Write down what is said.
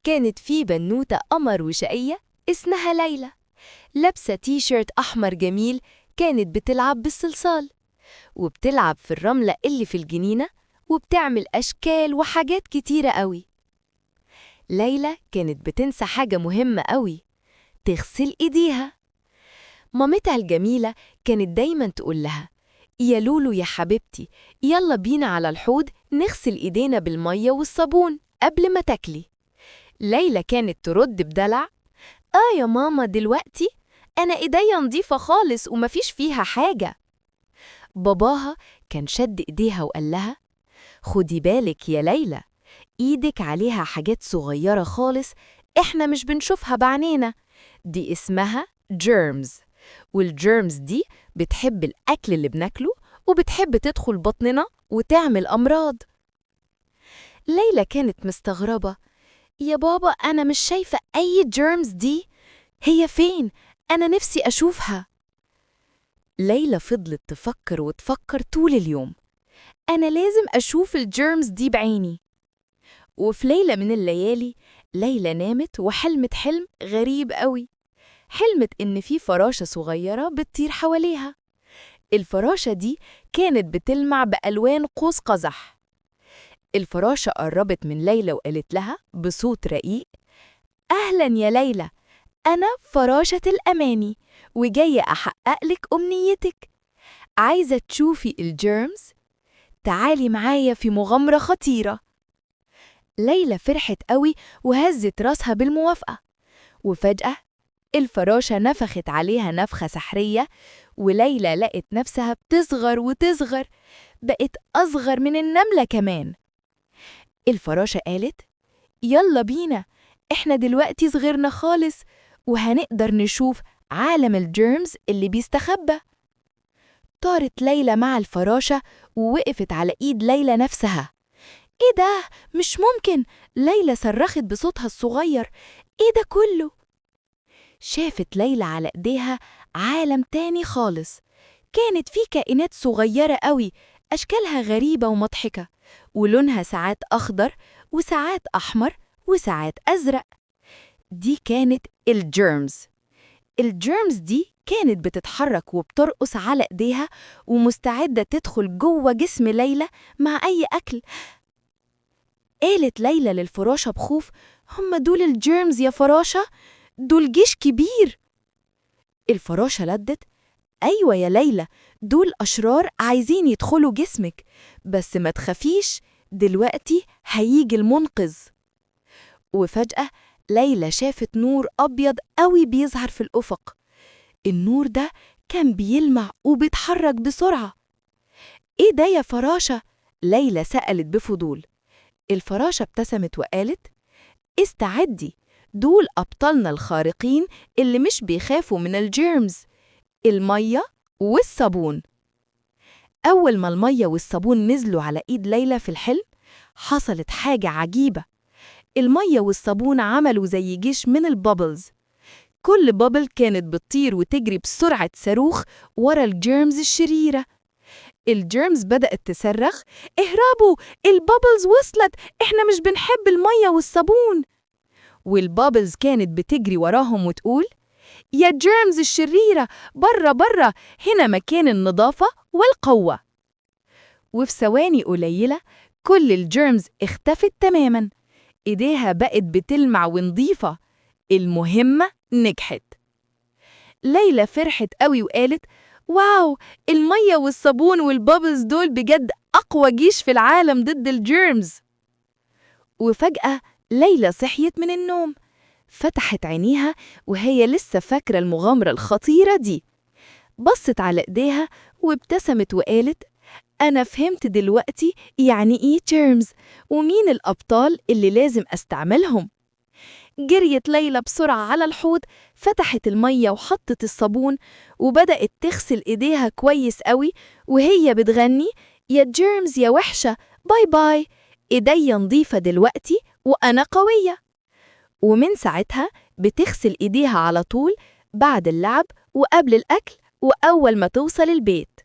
كانت في بنوتة قمر وشقية اسمها ليلى، لابسة تيشيرت أحمر جميل. كانت بتلعب بالصلصال وبتلعب في الرملة اللي في الجنينة وبتعمل أشكال وحاجات كتيرة قوي. ليلى كانت بتنسى حاجة مهمة قوي، تغسل إيديها. مامتها الجميلة كانت دايما تقول لها: يا لولو يا حبيبتي، يلا بينا على الحوض نغسل إيدينا بالمية والصابون قبل ما تاكلي. ليلى كانت ترد بدلع: آه يا ماما، دلوقتي أنا إيديا نضيفة خالص ومفيش فيها حاجة. باباها كان شد إيديها وقال لها: خدي بالك يا ليلى، إيدك عليها حاجات صغيرة خالص إحنا مش بنشوفها بعينينا، دي اسمها germs، وال germs دي بتحب الأكل اللي بناكله وبتحب تدخل بطننا وتعمل أمراض. ليلى كانت مستغربة: يا بابا، أنا مش شايفة أي germs، دي هي فين؟ أنا نفسي أشوفها. ليلى فضلت تفكر وتفكر طول اليوم: أنا لازم أشوف ال germs دي بعيني. وفي ليلة من الليالي، ليلى نامت وحلمت حلم غريب قوي. حلمت إن في فراشة صغيرة بتطير حواليها. الفراشة دي كانت بتلمع بألوان قوس قزح. الفراشة قربت من ليلى وقالت لها بصوت رقيق: أهلاً يا ليلى، أنا فراشة الأماني وجاية أحقق لك أمنيتك. عايزة تشوفي ال germs؟ تعالي معايا في مغامرة خطيرة. ليلى فرحت قوي وهزت راسها بالموافقة. وفجأة الفراشة نفخت عليها نفخة سحرية، وليلى لقت نفسها بتصغر وتصغر، بقت أصغر من النملة كمان. الفراشة قالت: يلا بينا، إحنا دلوقتي صغرنا خالص وهنقدر نشوف عالم ال germs اللي بيستخبى. طارت ليلى مع الفراشة ووقفت على إيد ليلى نفسها. إيه ده؟ مش ممكن! ليلى صرخت بصوتها الصغير: إيه ده كله؟ شافت ليلى على إيديها عالم تاني خالص. كانت فيه كائنات صغيرة قوي، أشكالها غريبة ومضحكة، ولونها ساعات أخضر وساعات أحمر وساعات أزرق. دي كانت ال germs. ال germs دي كانت بتتحرك وبترقص على إيديها ومستعدة تدخل جوه جسم ليلى مع أي أكل. قالت ليلى للفراشة بخوف: هم دول ال germs يا فراشة؟ دول جيش كبير. الفراشة ردت: أيوة يا ليلى، دول أشرار عايزين يدخلوا جسمك، بس ما تخافيش، دلوقتي هيجي المنقذ. وفجأة ليلى شافت نور أبيض قوي بيظهر في الأفق. النور ده كان بيلمع وبيتحرك بسرعة. إيه ده يا فراشة؟ ليلى سألت بفضول. الفراشة ابتسمت وقالت: استعدي، دول أبطالنا الخارقين اللي مش بيخافوا من ال germs، المية والصابون. أول ما المية والصابون نزلوا على إيد ليلى في الحلم، حصلت حاجة عجيبة. المية والصابون عملوا زي جيش من ال bubbles. كل bubble كانت بتطير وتجري بسرعة صاروخ ورا ال germs الشريرة. ال germs بدأت تصرخ: اهربوا، ال bubbles وصلت، احنا مش بنحب المية والصابون. وال bubbles كانت بتجري وراهم وتقول: يا germs الشريرة، برا برا، هنا مكان النظافة والقوة. وفي ثواني قليلة كل ال germs اختفت تماما. إيديها بقت بتلمع ونظيفة. المهمة نجحت. ليلى فرحت قوي وقالت: wow، المية والصابون وال bubbles دول بجد أقوى جيش في العالم ضد ال germs. وفجأة ليلى صحيت من النوم. فتحت عينيها وهي لسه فاكرة المغامرة الخطيرة دي. بصت على إيديها وابتسمت وقالت: أنا فهمت دلوقتي يعني إيه germs ومين الأبطال اللي لازم أستعملهم. جريت ليلى بسرعة على الحوض، فتحت المية وحطت الصابون وبدأت تغسل إيديها كويس قوي وهي بتغني: يا germs يا وحشة، bye bye، إيديا نظيفة دلوقتي وأنا قوية. ومن ساعتها بتغسل إيديها على طول بعد اللعب وقبل الأكل وأول ما توصل البيت.